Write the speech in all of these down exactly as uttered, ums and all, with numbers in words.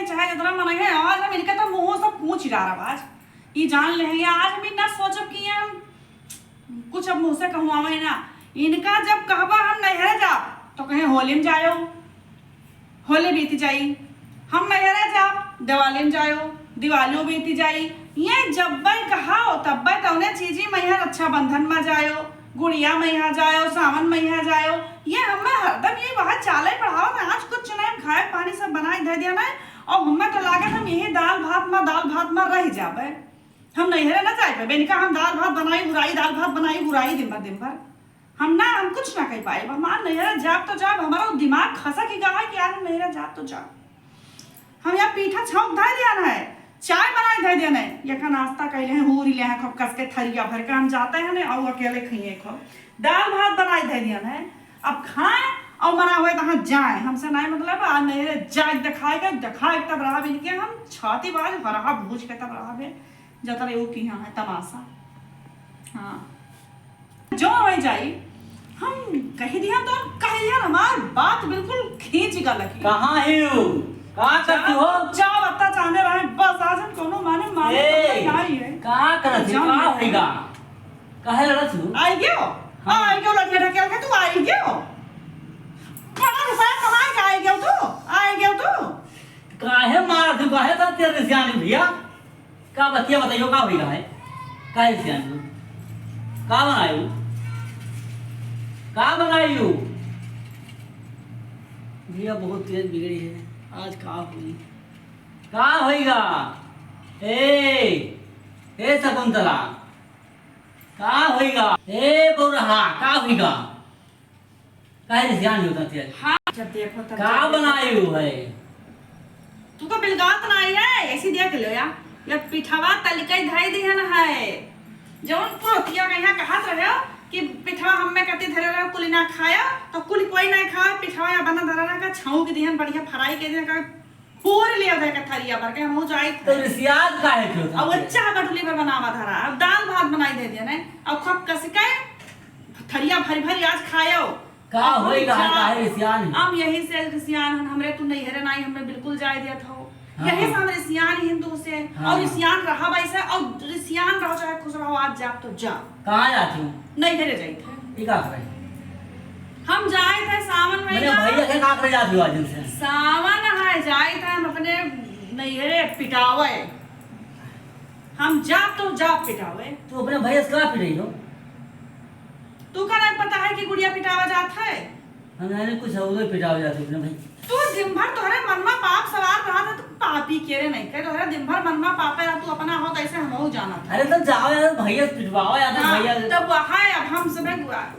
चाहे जितना मन है, आज हम इनका तो मुंह से पूछ डारब। आज ई जान ले हैं, आज हम इतना सोचब कि हम कुछ अब मुंह से कहवावे ना। इनका जब कहबा हम नैहरे जाब, तो कहे होली में जायो, होली बीत जाई। हम नैहरे जाब, दिवाली में जायो, दिवालियो बीत जाई। ये जब्बे कहाओ, तब्बे तौने चीजी मैया रक्षाबंधन में जायो, गुड़िया मैया जायो, सावन मैया जायो। ये हमें हरदम ये वह चाले पढ़ाओ ना। आज कुछ नहीं, हम खाए पानी सब बनाए धै दिया ना, और हमें तो लागत हम यही दाल भात में, दाल भात में रह जाबे। हम नैहरे ना जाए पाबे। इनका हम दाल भात बनाई, गुराई, दाल भात बनाई, गुराई दिन भर, दिन भर। हम ना, हम कुछ ना कह पाए। हमार नैहरा जाब तो जाब, हमारा दिमाग खसा की गवा है कि यार हम नैहरा जाब तो जाब। हम यहाँ पीठा छौंक धै दिया है, चाय बनाई धै दिया है, यका नाश्ता कैले हैं, हूरी ले हैं, खूब कस के थरिया भर के हम जाते हैं ना, और अकेले खाइए खूब। दाल भात बनाई धै दिया है, अब खाए और मना हुए तहाँ जाए, हमसे नहीं मतलब। आज नैहरे जाए, दिखाए के, दिखाए तब रहा इनके हम छाती बाज हरहा भूज के तब रहा। जतरे ऊ किहा है तमाशा। हाँ, जो होइ जाई, हम कहि दिया तो कहि दिया, हमार बात बिल्कुल खींच गलत ही। कहाँ है ऊ? का करती हो? जा बत्ता चाहने रहे, बस आज हम कोनो माने, माने ए, तो नहीं आई है। का करत ही? जान का ले। होइगा? काहे लड़त हो? आई गयो? हाँ। आई गयो, लड़के ढकेल के तू आई गयो? बड़ा रुपया कमाए के आई गयो तू? आई गयो तू? काहे मारत हो? काहे तो तेरे सियानी भैया? का बतिया बताइयो, का होइगा है? का है सियान तू? का बनायू? का बनायू? भैया बहुत तेज बिगड़ी है, आज का होई? का होइगा? ए, ए शकुंतला, का होइगा? ए बौरहा, का होइगा? काहे रे सियान होता तेरे? हाँ, जब देखो तब का जब देखो। बनाए हो है? तू का बिलगात ना आई है, ऐसी दिया के लो या। या पिठवा तलिकई धई दिहन है। जौन पुरोतिया के यहाँ कहत रहे हो कि पिठवा हम्मे कति धरे रहो, कुली ना खाया, तो कुली कोई ना खाया, पिठवा या बना धरा रहा का छौंक दिहन, बढ़िया फ्राई के दिहन का, पूर लिया धर के थरिया भर के, हम जाइत तो है। रिसियात काहे के होता अब है? अच्छा बटुली पे बनावा धरा, अब दाल भात बनाई दे दिया ने, अब खूब कस के थरिया भरी भरी आज खायो। का अब हम होई रहा, जा-, काहे रिसियान है? हम यही से रिसियान हन, हमरे तू नैहरे नाई, हमें बिल्कुल जाए देत हो। हाँ। यही से हम रिसियान ही हिंदू से, हाँ। और रिसियान रहा वैसे, और रिसियान रहो चाहे खुश रहो, आज जा तो जा। कहाँ जाती हूँ? नैहरे जाइत है। ई का करे? हम जाइत है सावन महीना। भैया के का करे जाती हो आज इनसे? सावन है, जाइत है हम अपने नैहरे पिटावे। हम जाब तो जाब पिटावे। तू अपने भैया से का पिटाई हो? तू का नहीं पता है कि गुड़िया पिटावा जात है? हम यानी कुछ और पिटावा जात है अपने भाई। तू दिन भर तोहरे मन में पाप सवार रहा था, तू पापी के रे नहीं करे, तोहरे दिन भर मन में पापे रहा, तू अपना हो तो ऐसे हमहू जानत है। अरे तो जाओ यार, भैया से पिटवाओ यार, तो हाँ, भैया तब वहाँ है, अब हम सब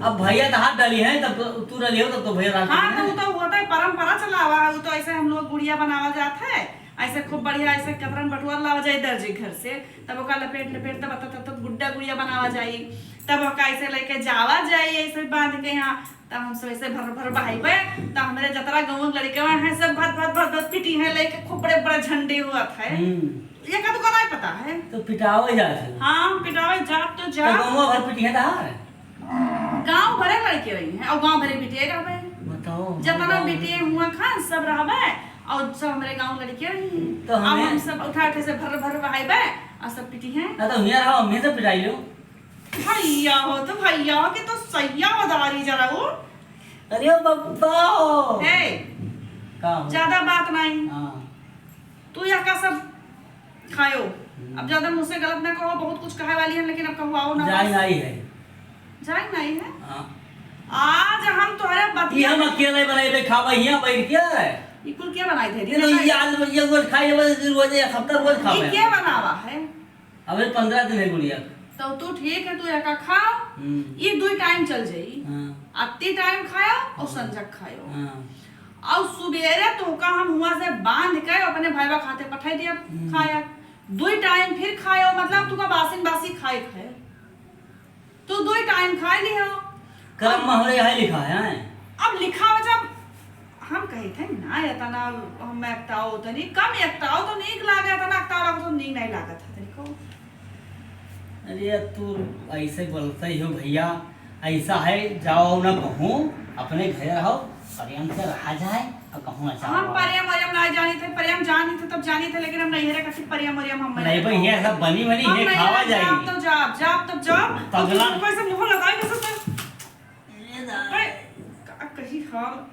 अब भैया तो हाथ डाली है, तब तो तू डाली हो, तब तो भैया रात हाँ, में तो वो तो होता है, परंपरा चला हुआ है, वो तो ऐसे हम लोग गुड़िया बनावा जात है, ऐसे खूब बढ़िया ऐसे कतरन बटुआ लावा जाए दर्जी घर से, तब ओका लपेट लपेट तब तब तब गुड्डा गुड़िया बनावा जाई, तब ओका ऐसे लेके जावा जाई, ऐसे बांध के यहाँ तब हम सब ऐसे भर भर बहाइबे, तब हमरे जतरा गाँव के लड़के हैं सब भर भर भर भर पिटी हैं लेके खूब बड़े बड़े झंडे हुआ था। हम्म। ये का तुका नहीं पता है? तो पिटावे जात है। हाँ, हम पिटावे जात तो तो जात। गाँव भर पिटी है तहार? गाँव भरे लड़के रही हैं और गाँव भरे पिटे रहबे। बताओ, हम जतना गाँव बिटिए हुआ खान सब रहबे और सब हमरे गाँव लड़के रही हैं। तो अब हमें हम सब उठा उठे से भर भर बहाइबे और सब पिटी हैं। ना तो हियाँ रहो, हमें से पिटाई लो। भैया हो तो भैया हो कि तो सैया हो दारी जरा वो। अरे बब्बा हो। ए, का हो? ज्यादा बात नहीं। हाँ। तू यहाँ का सब खायो। हम्म। अब ज्यादा मुँह से गलत ना कहो, बहुत कुछ कहे वाली है, लेकिन अब कहवाओ ना जाए बस। नहीं है। जाए नहीं है? हाँ। आज हम तोहरे ये बतिया हम अकेले बनाए खावा हियाँ बैठ के। ये कुल क्या बनाए थे? ये तो ये आलू, ये रोज खाए, रोज, रोज, एक हफ्ता रोज खावे। ये क्या बनावा है? अबे पन्द्रह दिन है गुड़िया। तो तू ठीक है, तू एका खाओ, हम्म। ये दो टाइम चल जाई। हाँ। अत्ती टाइम खायो और हम्म। संजक खायो। हाँ। और सुबेरे तोका हम हुआ से बांध के अपने भाईवा खाते पठाई दिया हम्म। खाया। दो टाइम फिर खायो, मतलब तुका बासिन बासी खाए खाए। तू दो टाइम खाए लियो। करम अब में हमरे यही लिखा है। अब लिखा हो जब हम कही थे ना, एतना हम एकताओ तनी कम एकताओ तो नीक लागे, एतना एकताओ लागो तो नीक नहीं लागत है तनिको। अरे तू ऐसे बोलते ही हो भैया, ऐसा है, जाओ ना कहूँ, अपने घर रहो, प्रेम से रहा जाए, कहूँ ना हम चाहब। प्रेम व्रेम ना जानी थे, प्रेम जानी थे तब जानी थे, लेकिन हम नहीं है रे कसी प्रेम व्रेम हम नहीं भाई, ये सब बनी बनी हम ये नहीं खावा है, जाई। जाब तो जाब, जाब तब जाब। पगला। अब तुम कैसे मुंह लगाई कैसे से? ये दा- अबे, का कही हम?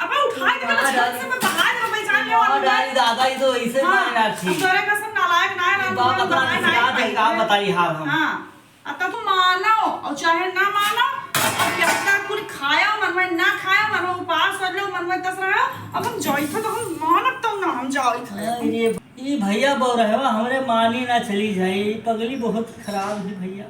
अब उठा के तो दादा, झट से मैं बाहर में बैठा ले वाला दादा, दादा, ये तो ऐसे हाँ, मारे ना थी। अब तोरे का सब नालायक ना है, ना बाप तोरे अपना नालायक सिखा दे, नहीं का है। बताई हाल हम। हाँ। अब तब तू मानो और चाहे ना मानो, अब अपना कुल खाया मन में ना खाया, मन में उपास कर लो, मन में दस रहा, अब हम जाई थे तो हम मानब तब ना हम जाई थे। अरे, ई भैया बोल रहे हो, हमरे मानी ना चली जाई, ई पगली बहुत खराब है भैया।